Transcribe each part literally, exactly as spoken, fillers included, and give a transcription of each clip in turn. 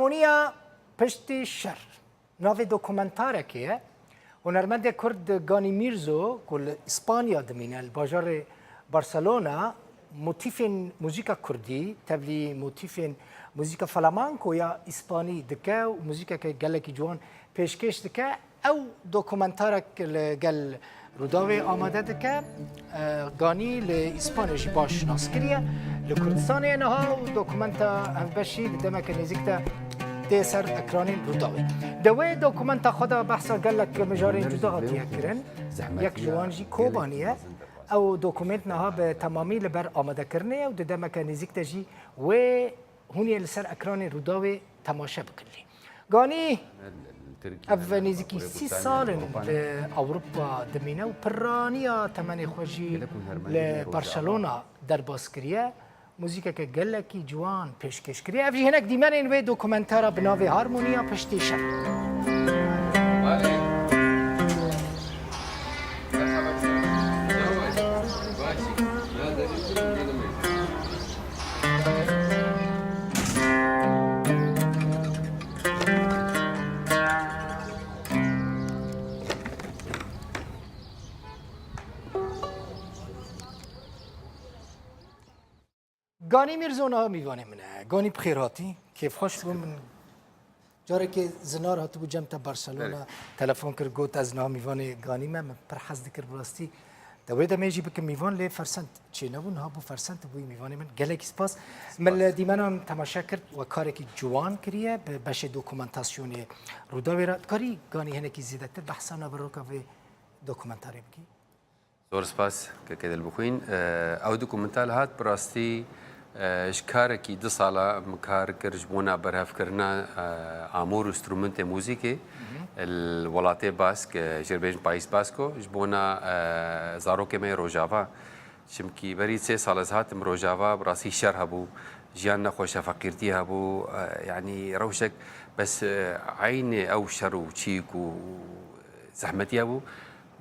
Niya piştî şer. Navê dokumentarekê ye. Hunermendê Kurd Ganî Mîrzo ku li Îspanya dimîne, li bajarê Barcelona, motîfên muzîka kurdî, tevlî motîfên muzîka flamanko ya îspanî dike û muzîkeke gelekî ciwan pêşkêş dike. Ew dokumentarek li gel Rûdawê amade dike. E, Ganî li Îspanyê jî baş nas kiriye. Li Kurdistanê ye niha û dokumenta hevbeşî di demeke nêzîk de tê ser ekranên Rûdawê. Di wê dokumenta xwe de behsa gelek mijarên cuda hatiye kirin. Yek ji wan jî Kobanî ye. Ew dokument niha bi temamî li ber amadekirinê ye û di demeke nêzîk de jî wê hûn ê li ser ekranên Rûdawê temaşe bikin lê. Ganî, ev nêzîkî sî sal in li Ewropa dimîne û piraniya temenê xwe jî li Barcelona derbas kiriye. Muzîkeke gelekî ciwan pêşkêş kiriye. Ev jî hinek dîmenên wê dokumentara bi navê Harmoniya Piştî Şer. Ganî Mîrzo niha mîvanê min e. Ganî, bi xêr hatî. Kêfxweş bûm. Min carekê Zinar hatibû cem te Barcelona, telefon kir, got, "Ez niha mîvanê Ganî me." Min pir hez dikir bi rastî. Te wê demê jî bikim mîvan, lê fersend çênebû. Niha bû fersend, tu bûyî mîvanê min. Gelekî spas. Min li dîmenan temaşe kir, we karekî ciwan kiriye bi beşê dokumentasyonê Rûdawê re. Dikarî Ganî hinekî zêdetir behsa naveroka vê dokumentarê bikî? Zor spas, kekê Dilbixwîn. Ew dokumentar hat bi rastî, e, ji karekî du sala min kar kir ji bona berhevkirina, e, amûr û strûmentê muzîkê li welatê Bask, e, jê re bêjin Paîs Basko, ji bona, e, zarokê me yê Rojava. Çimkî berî sê sal ez hatim Rojava, bi rastî şer hebû, jiyan nexweş e, feqîrtî hebû, e, yanî rewşek bes, e, eynê ew şer û çîk û zehmetî hebû.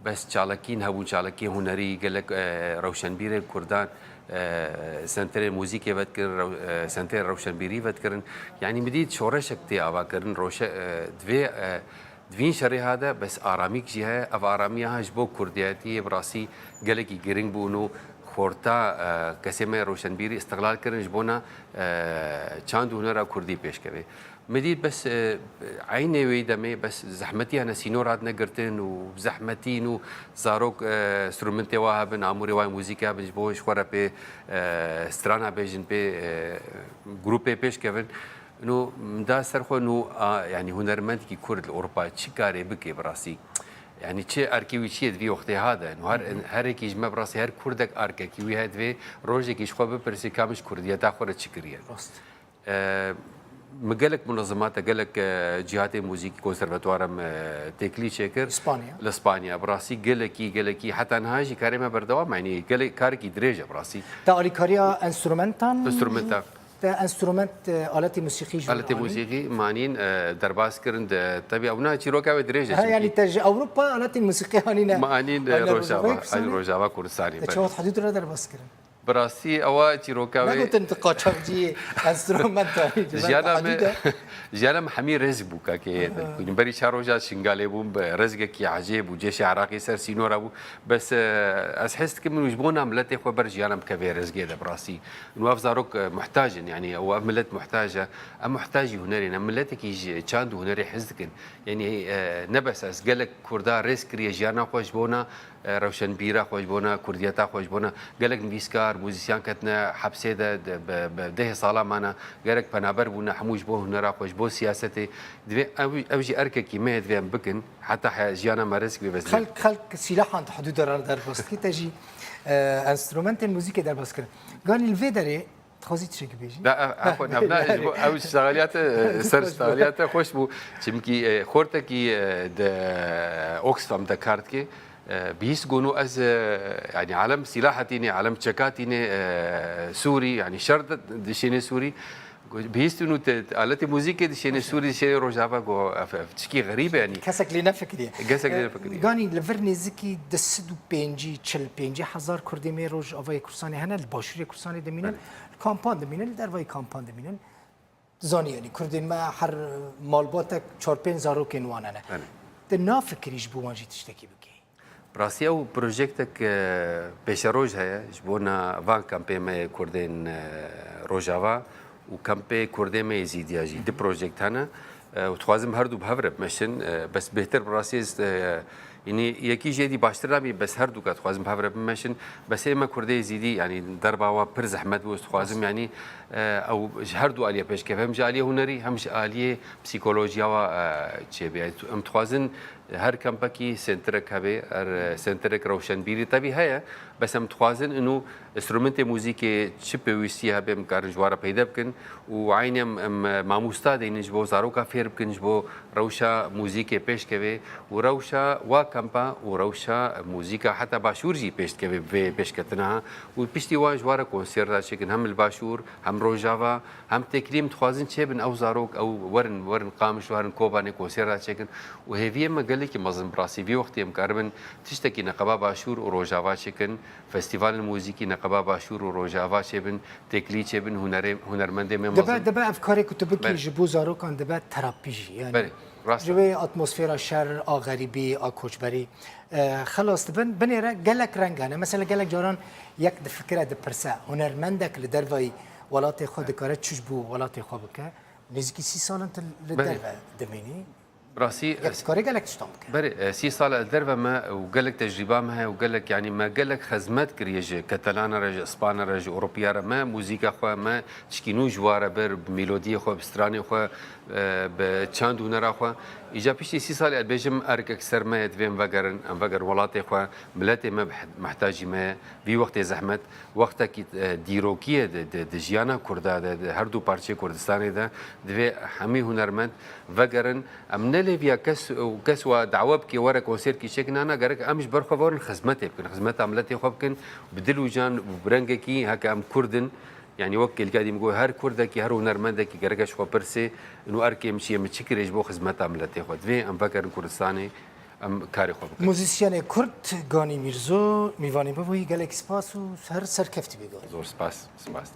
Bes çalakîn hebûn, çalakiyên hunerî, gelek, e, rewşenbîrên kurdan, e, senterên muzîkê vedikirin, rew-, e, senterên rewşenbîrî vedikirin. Yanî min dît şoreşek tê avakirin, roşe-, e, divê, e, di vîn şerê ha de bes aramîk jî heye. Ev aramiya ha ji bo kurdiyetiyê bi rastî gelekî giring bûn û xorta, e, kesê me rewşenbîrî îstiqlal kirin ji bona, e, çand û hunera kurdî pêşkevê. Me dît bes, e, eynê wê demê bes zehmetî hene, sînor hatine girtin û zehmetîn û zarok, e, strûmentê wa hebin, amûrê wa muzîkê hebin, ji bo ji xwe re pê, e, strana bêjin, pê, e, grûpê pêş kevin. Ino min da ser xwe, no, a, yanî hunermendekî kurd li Ewropa çi karê bike bi rastî? Yanî çi erkê wî çi ye di vî wextê ha de? No her, her yekî ji me bi rastî, her kurdek erkekî wî heye, divê rojekî ji xwe bipirse ka min ji kurdiyeta xwe re çi kiriye? Rast. E, min gelek munezemata, gelek, e, cîhatê muzîkî, konservatuara me têkilî çêkir. Li Spanya. Li Spanya. Bi rastî gelekî, gelekî, heta niha jî karê me berdewam e. Yanî gelek, karekî dirêj e bi rastî. Te alîkariya enstrumentan jî? Enstrumenta. Te enstrument, e, aletê musîqî jî anî? Aletê musîqî me anîn, e, derbas kirin de, tebî ew na çîroka wê dirêj e. Ha, çimkî yanî te ji Ewropa aletên musîqî anîne? Me anîn, e, Rojava, Rojava Kurdistanê. Te çawa hudûd re derbas kirin? Bi rastî ewa çîroka wê. Negotin tu qaçaxciyê enstrumenta jiyana me, jiyana me hemî rezg bû, kakê Dilbixwîn. Berî çar roja Şingalê bûm, bi rezgekî ecêb û cêşê Iraqê ser sînora bû. Bes, e, ez his dikim min ji bona miletê xwe ber jiyana bike vê rezgê de bi rastî. Û ev zarok, e, muhtac in, yanî ew, ev milet muhtac e. Em muhtacî hunerê ne, miletekî ji çand û hunerê hez dikin. Yanî, e, ne bes ez, gelek kurda rêz kiriye jiyana xwe ji bona, e, rewşenbîra xwe, ji bona kurdiyeta xwe, ji bona gelek nivîskar, muzîsyan ketine hepsê de, de, bi, bi dehê sala mane, gelek penaber bûne, hemû ji bo hunera xwe, ji bo siyasetê. Divê ew, ew jî erkekî me ye, divê em bikin, heta he-, jiyana me rêz bibe, ez divê. Xelk, xelk sîlahan di hudûda re derbas dike, te jî, e, enstrumentên muzîkê derbas kirin. Ganî li vê derê Dixwazî tiştekî bêjî? Da, e, e, xwe, ne, ne, ji bo, ew şixaliyate, e, ser şixaliyate xweş bû. Çimkî, e, xortekî, e, di Oxfam de kar dike. E, bihîst got, ez, e, yanî alem sîlaha tîne, alem çeka tîne, e, Sûrî, yanî şer di-, dişêne Sûrî. Bihîst û te, te aletê muzîkê dişêne Sûrî, dişêne Rojava, got, ev, ev tişkî xerîb e, yanî. Kesek lê nefikiriye. Kesek lê E, nefikiriye. Ganî li vir nêzikî du sed û pêncî, çil pêncî hezar Kurdê me Rojavayê Kurdistanê hene, li Başûrê Kurdistanê dimînin. Belê. Kampan dimînin, li dervayî kampan dimînin. Zanî, yanî Kurdên me her malbatek çar pênc zarokên wan hene. Belê. Tu nafikirî ji bo wan jî tiştekî bikî? Bi rastî ew projektek, e, pêşeroj heye ji bona van kampê me yê Kurdên, e, Rojava û kampê Kurdê me yê Zîdiya jî. Du projekt hene. E, û dixwazim her du bi hev re bimeşin. E, bes bêhtir bi rastî ez, e, Yanî yekî jê dî baştir nabî, bes her du ka dixwazim bi hev re bimeşin. Bes ê me Kurdê Êzîdî, yanî derba wan pir zehmet bû, ez dixwazim, yanî, e, ew ji her du aliyê pêş keve, hem ji aliyê hunerî, hem ji aliyê psîkolojiya wa, e, çêbe. Yanî em dixwazin her kampekî sentrek hebe, her, e, sentrek rewşenbîrî tevî heye, bes em dixwazin inu Înstrumentê muzîkê çi pêwîstî hebe, em karin ji wan re peyde bikin û eynî em, em, e, mamosta deynin ji bo zaroka fêr bikin, ji bo rewşa muzîkê pêş keve û rewşa wa kampa û rewşa muzîka heta başûr jî pêş dikeve bi vê pêşketina ha û piştî wan ji wan re konserta çêkin hem li başûr hem rojava hem têkilî em dixwazin çêbin ew zarok ew werin, werin Qamişlo, herin Kobanê konserta çêkin û hêviyê me gelekî mezin bi rastî vî wextê em karibin tiştekî neqeba başûr û rojava çêkin. Festîvalên muzîkî neqeba Başûr û Rojava çêbin, têkilî çêbin, hunerê, hunermendê me mezin. Dibe, dibe ev karê ku tu bikî Belê. Ji bo zarokan dibe terapî jî, yanî Belê, rast ji e. Wê atmosfera şer a xerîbî, a koçberî, e, xelas dibin. Binêre gelek reng hene. Mesela gelek caran yek difikire, dipirse, hunermendek li dervayî welatê xwe dikare çi ji bo welatê xwe bike? Nêzîkî sî sal in tu li Belê. Derve dimînî. Rastî, Yek dikarê gelek tiştan bike. Berê, e, sî sal ez derve me û gelek tecrîba me heye û gelek, yanî me gelek xizmet kiriye ji Ketelana re, ji Îspana re, ji Ewropiya re. Me muzîka xwe, me tişkî nû ji wa re bir, bi melodiyê xwe, bi stranê xwe, e, bi çand û hunera xwe. Îca piştî sî salê ez bêjim erkek ser me ye, divê em vegerin, em vegerin welatê xwe, miletê me bi-, mihtacî me ye. Vî wextê zehmet, wextekî, e, dîrokî ye di, di, di jiyana Kurda de, di her du parçeyê Kurdistanê de, divê hemî hunermend vegerin. Em nelêviya kes û kes wa dawe bike were konserkî çêkin, na, na, gerek em ji ber xwe verin xizmetê bikin, xizmeta miletê xwe bikin, bi dil û can û bi rengekî heke em Kurd in, yanî wek kêlka dî min got, her Kurdekî, her hunermendekî gerek ji xwe pirsê, ino erkê min çi ye, min çi kiriye ji bo xizmeta miletê xwe. Divê em vegerin Kurdistanê, em karê xwe bikin. Muzîsyenê Kurd Ganî Mîrzo, mîvanê me bûyî, gelek spas û her serkeftî bî Ganî. Zor spas, spas.